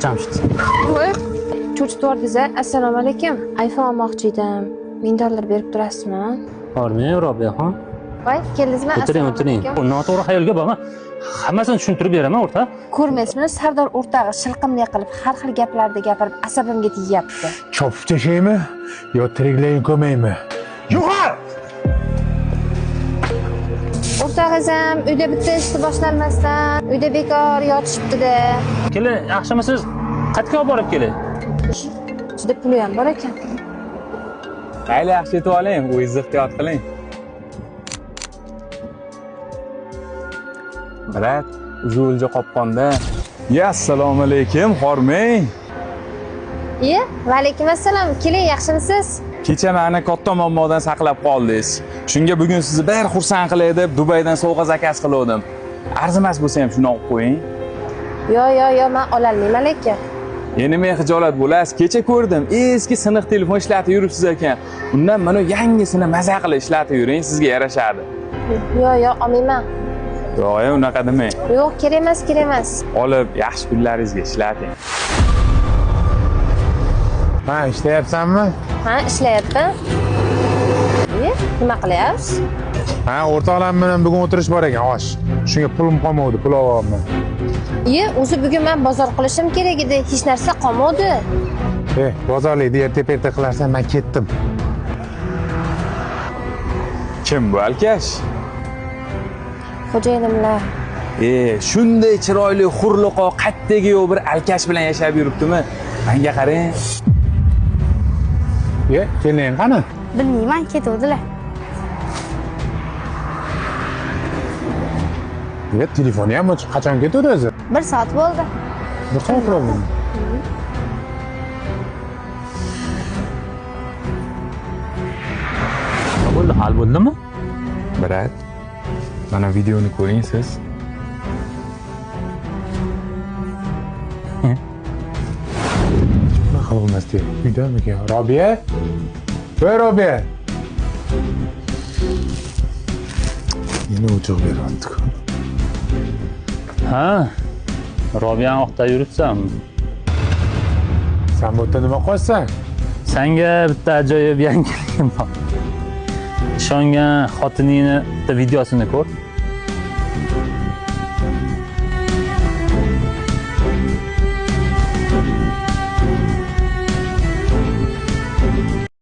Jamshid. Voy, cho'chitib yubordingiz-a. Assalomu alaykum. iPhone olmoqchi edim. $1000 berib turasizmi? Hormang, Robiyaxon. Voy, keldingizmi? O'tiring, o'tiring. Noto'g'ri xayolga borma. Hammasini tushuntirib beraman, o'rtoq. Ko'rmaysizmi, Sardor o'rtog'i shilqimlik qilib, har xil gaplarni gapirib, asabimga tegyapti. Chopib tashlaymi yo tiriklayin ko'maymi? Yo'qol! O'rtog'ingiz ham uyda bitta ishni boshlanmasdan uyda bekor yotishibdi-da. Keling, yaxshimisiz? Qayerga olib borib keling? Ichida puli ham bor ekan. Mayli, yaxshi yetib oling, o'zingizni ehtiyot qiling. Brat, o'lja qopqonda. Ya, assalomu alaykum, hormang. Iye, va alaykum assalom. Keling, yaxshimisiz? Kecha meni katta muammodan saqlab qoldingiz. Shunga bugun sizni bir xursand qilay deb Dubaydan sovg'a zakaz qildim. Arzimas bo'lsa ham shuni olib qo'ying. Yo, yo, yo, men ololmayman lekin. Endi men xijolat bo'lasiz. Kecha ko'rdim, eski siniq telefon ishlatib yuribsiz ekan. Undan mana yangisini maza qilib ishlatib yuring, sizga yarashadi. Yo, yo, olmayman. Yo'q, unaqa demang. Yo'q, kerak emas, kerak emas. Olib, yaxshi kunlaringizga ishlating. Ha, ishlayapsanmi? Ha, ishlayapman. Nima qilyapsiz? Ha, o'rtoqlarim bilan bugun o'tirish bor ekan, osh. Shunga pulim qolmadi, pul olyapman. Iye, o'zi bugun men bozor qilishim kerak edi, hech narsa qolmadi. Bozorlikni erta-perta qilarsan, men ketdim. Kim bu alkash? Xo'jayinimlar. Shunday chiroyli xurliqo qaddagi yo'q bir alkash bilan yashab yuribdimi? Menga qarang. Keling, qani? Bilmayman, ketuvdilar. Telefoni ham o'chib, qachon ketuvdi o'zi? 1 soat bo'ldi. 1 soat bo'ldimi? Bo'ldi, hal bo'ldimi? Brat, mana videoni ko'ring siz. Nima qilolmasdi? Uydamikan? Robiya? Voy Robiya! Yana o'choq beryapti-ku. Ha, Robiyani oqda yuribsanmi? Sen bu yerda nima qilyapsan? Senga bitta ajoyib yangiligim bor. Ishongan xotiningni bitta videosini ko'r.